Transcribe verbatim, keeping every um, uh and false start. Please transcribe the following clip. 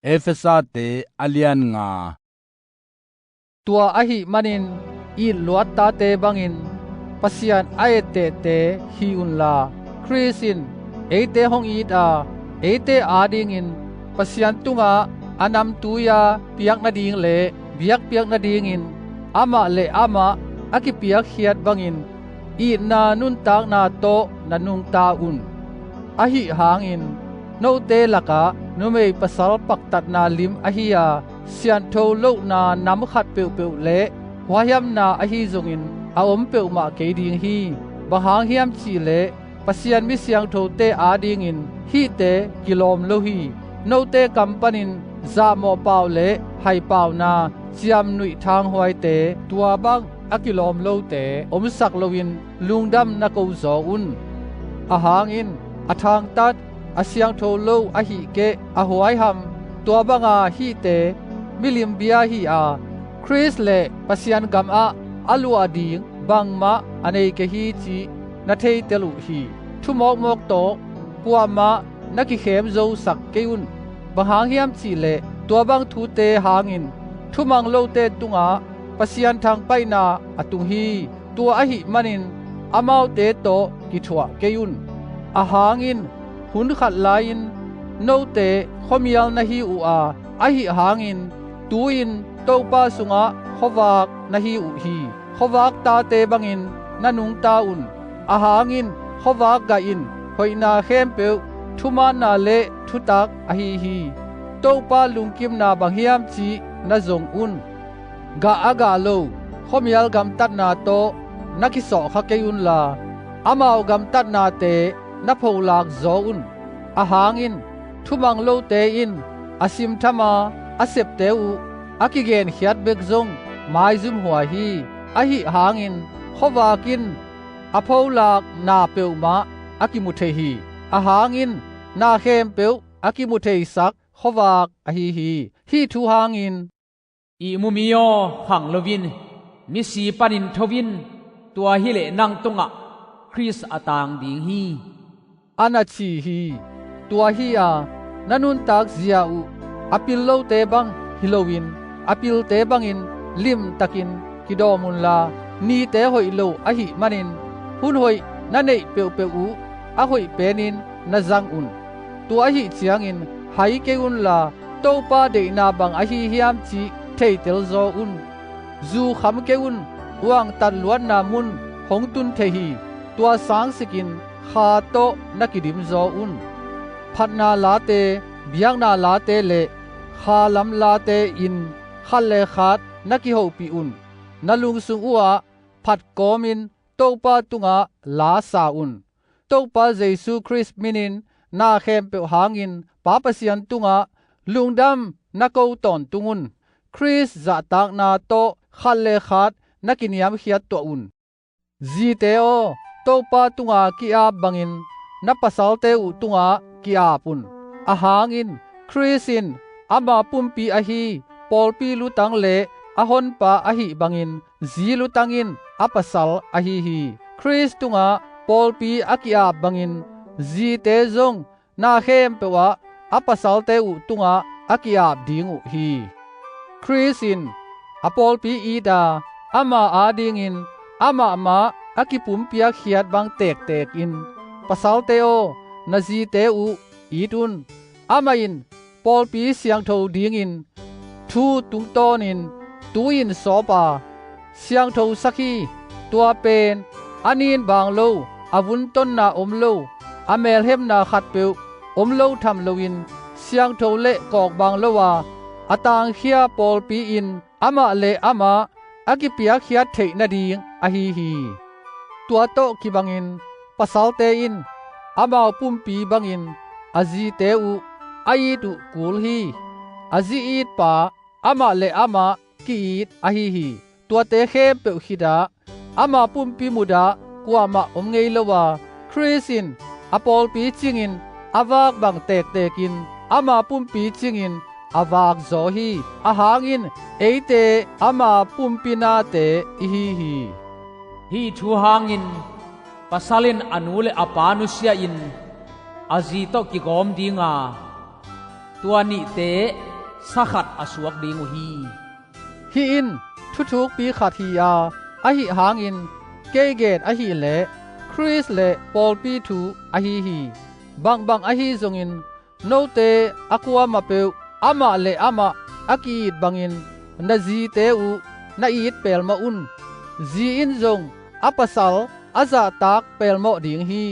Efesate a lian nga. Tua ahih manin itluat tate bangin Pasian a ettehte hi unla, Khrist in eite hong it a, eite adingin Pasian tungah a namtui-a piak nading le biakpiak nadingin amah le amah a kipiakkhiat bangin itna nuntakna tawh na nungta un. Ahi hangin note lakah numei pasal paktatna lim ahi a, siantho lohna nam khat peuhpeuh le huaihamna ahi zongin a om peuhmah kei ding hi. Bang hang hiam cihleh Pasian mi siangthote adingin hihte kilawm lo hi. Note kam panin zahmawh pau le haipauna, ciamnuih thanghuaite, tua bang a kilawm lote omsak loin lungdam na ko zaw un. Ahang in a thangtat, a siangtho lo ahih keh a huaiham, tua banga hihte milim bia hi a, Khrist le Pasian gamah a luah ding bangmah a nei kei hi cih na theitel uh hi. Thumawkmawk tawh kuamah na kikhem zosak kei un. Bang hang hiam cihleh tua bang thute hangin thumang lote tungah Pasian thangpaihna a tung hi. Tua ahih manin amaute tawh kithuah kei un. Ahang in hun khat lai-in note khuamial na hi uh a, ahi hangin tu-in Topa sungah khuavak na hi uh hi. Khuavak tate bangin na nungta un. Ahang in khuavak gah in hoihna khempeuh thumaanna le thutak ahi hi. Topa lungkimna bang hiam cih na zong un. Gah a gah lo khuamial gamtatna tawh na kisawhkha kei unla, amau gamtatnate na pholak zaw un. Ahang in thumang lote in a simtham a, a septe uh a kigenkhiat bek zong maizumhuai hi. Ahi hangin khuavak in a pholak na peuhmah a kimu thei hi. Ahang in na khempeuh a kimu theisak khuavak ahi hi. Hih thu hangin, ihmu mi aw, khang lo in, misi panin tho in, tua hileh nang tungah Khrist a tang ding hi, a na ci hi. Tua hi a, na nuntak zia uh a pil lote bang hi loin a pilte bangin limtakin kidawm unla, nite hoih lo ahih manin hun hoih na neih peuhpeuh uh a hoih penin na zang un. Tua ahih ciangin hai kei unla, Topa deihna bang ahi hiam cih theitel zaw un. Zu kham kei un. Uangtat luatna mun hong tun thei hi. Tua sangsikin kha tawh na kidim zaw un. Phatna late, biakna late le kha lam late in khat le khat na kihopih un. Na lungsung uhah phat kawmin Topa tungah la sa un. Topa Jesu Khrist minin na khempeuh hangin Pa Pasian tungah lungdam na ko tawntung un. Khrist zahtakna tawh khat le khat na kiniamkhiat tuah un. Zite aw, Topa tunga ki-ap bangin na pasalte uh tungah ki-ap un. Ahang in Khrist in ama pumpi ahi pawlpi lutang le a honpa ahih bangin zi lutang in a pasal ahi hi. Khrist tungah pawlpi a ki-ap bangin zite zong na khempeuh ah a pasalte uh tungah a ki-ap ding uh hi. Khrist in a pawlpi it a, ama adingin amah mah a kipumpiakkhiat bang tektekin, pasalte aw, na zite uh it un. Amah in pawlpi siangtho dingin thu tungtawnin tu-in sawp a, siangthosak hi. Tua pen a nin baang lo, a vuntonna om lo, a melhemna khatpeuh om lo tham loin siangtho le kawkbaang lo a, a tangkhia pawlpi in amah le amah a kipiakkhiat theih nading ahi hi. Tua tawh kibangin pasalte in amau pumpi bangin a zite uh a it uh kul hi. A zi itpa amah le amah ki-it ahi hi. Tuate khempeuh khitah ama pumpi mudah kuamah om ngei lo a, Khrist in a pawlpi cingin a vak bang tektekin ama pumpi cingin a vak zaw hi. Ahang in eite ama pumpi nate ihi hi. Hih thu hangin pasal in a nu le a pa nusia-in a zi tawh kigawm dinga, tua nihte sa khat a suak ding uh hi. Hih in thuthukpi khat hi a, ahih hangin kei gen ahih leh Khrist le pawlpi thu ahi hi. Bangbang ahi zongin note a kuamah peuh amah le amah a ki-it bangin na zite uh na it pelmawh un. Zi in zong a pasal a zahtak pelmawh ding hi.